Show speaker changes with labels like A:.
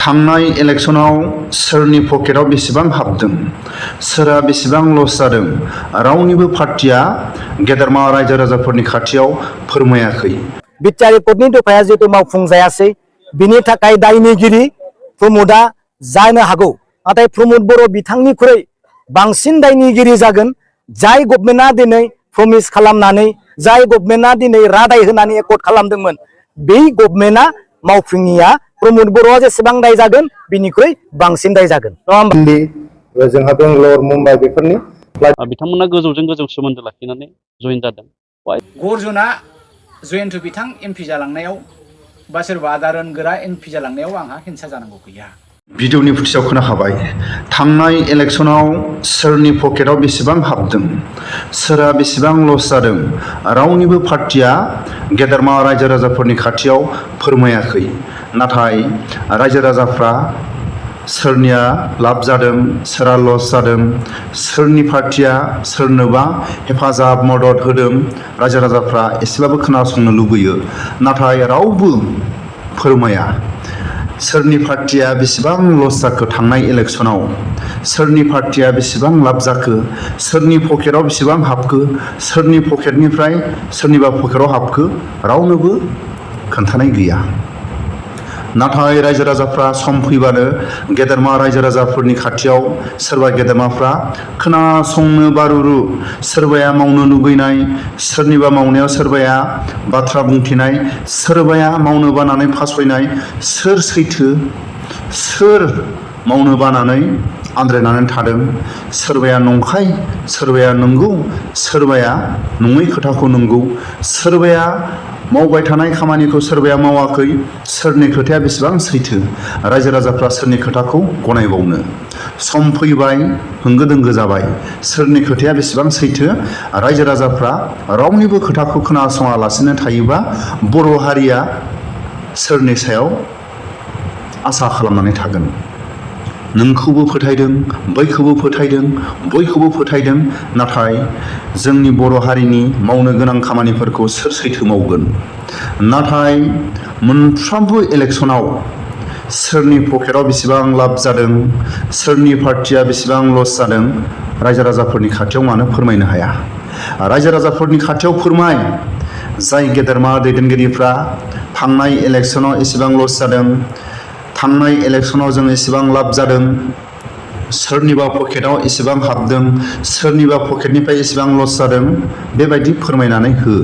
A: थांनाय इलेक्शनाव सोरनि पकेटाव बेसेबां हाबदों, सोरहा बेसेबां लस जादों, रावनिबो पार्टिया गेदेरमा रायजो राजाफोरनि खाथियाव फोरमायाखै।
B: बिटिआर एकर्डनि दफाया जिहेतु मावफुंजायासै, बिनि थाखाय दायनिगिरि प्रमोदआ जानो हागौ। नाथाय प्रमोद बर' बिथांनिख्रुइ बांसिन दायनिगिरि जागोन जाय गभर्नमेन्टआ दिनै प्रमिस खालामनानै, जाय गभर्नमेन्टआ दिनै रादाय होनानै एकर्ड खालामदोंमोन, बै गभर्नमेन्टआ मावफुङिया प्रमोद बर'आ जेसेबां दाय जागोन बिनिख्रुइ बांसिन दाय जागोन।
C: दिल्ली, जोंहा बेंगलर, मुम्बाइ बेफोरनि
D: बिथांमोना गोजौजों गोजौ सोमोन्दो लाखिनानै जइन जादों।
E: गर्जना जयन्त बिथां एमपि जालांनायाव बा सोरबा आदारन गोरा एमपि जालांनायाव आंहा हिंसा जानांगौ गैया।
A: भिडिअनि फुथियाव खोनाखाबाय, थांनाय इलेक्शनाव सोरनि पकेटाव बेसेबां हाबदों, सोरहा बेसेबां लस जादों, रावनिबो पार्टिया गेदेरमा रायजो राजाफोरनि खाथियाव फोरमायाखै। नाथाय रायजो राजाफ्रा सोरनिया लाब जादों, सोरहा लस जादों, सोरनि पार्टिया सोरनोबा हेफाजाब मदद होदों, रायजो राजाफ्रा एसेबाबो खोनासंनो लुबैयो। नाथाय रावबो फोरमाया सोरनि पार्टिया बेसेबां लस जाखो थांनाय इलेक्शनाव, सोरनि पार्टिया बेसेबां लाब जाखो, सोरनि पकेटाव बेसेबां हाबखो, सोरनि पकेटनिफ्राय सोरनिबा पकेटाव हाबखो, रावनोबो खोन्थानाय गैया। नाथाय रायजो राजाफ्रा सम फैबानो गेदेरमा रायजो राजाफोरनि खाथियाव सोरबा गेदेमाफ्रा खोनासंनो बारुरु, सोरबाया मावनो लुबैनाय, सोरनिबा मावनायाव सोरबाया बाथ्रा बुंथिनाय, सोरबाया मावनो बानानै फासयनाय, सोर सैथो, सोर मावनो बानानै आन्द्रायनानै थादों, सोरबाया नंखाय, सोरबाया नंगौ, सोरबाया नङै खोथाखौ नंगौ, सोरबाया मावबाय थानाय खामानिखौ सोरबाया मावाखै, सोरनि खोथाया बेसेबां सैथो, रायजो राजाफ्रा सोरनि खोथाखौ गनायबावनो। सम फैबाय, होंगो दोंगो जाबाय, सोरनि खोथाया बेसेबां सैथो रायजो राजाफ्रा रावनिबो खोथाखौ खोनासङालासिनो थायोबा बर' हारिया सोरनि सायाव आसा खालामनानै थागोन। नोंखौबो फोथायदों, बैखौबो फोथायदों, बयखौबो फोथायदों, नाथाय जोंनि बर' हारिनि मावनो गोनां खामानिफोरखौ सोर सैथो मावगोन? नाथाय मोनफ्रोमबो इलेक्शनाव सोरनि पकेटाव बेसेबां लाब जादों, सोरनि पार्टिया बेसेबां लस जादों, रायजो राजाफोरनि खाथियाव मानो फोरमायनो हाया? रायजो राजाफोरनि खाथियाव फोरमाय, जाय गेदेरमा दैदेनगिरिफ्रा थांनाय इलेक्शनाव एसेबां लस जादों, थांनाय इलेक्शनाव जों एसेबां लाब जादों, सोरनिबा पकेटाव एसेबां हाबदों, सोरनिबा पकेटनिफ्राय एसेबां लस जादों, बेबायदि फोरमायनानै हो।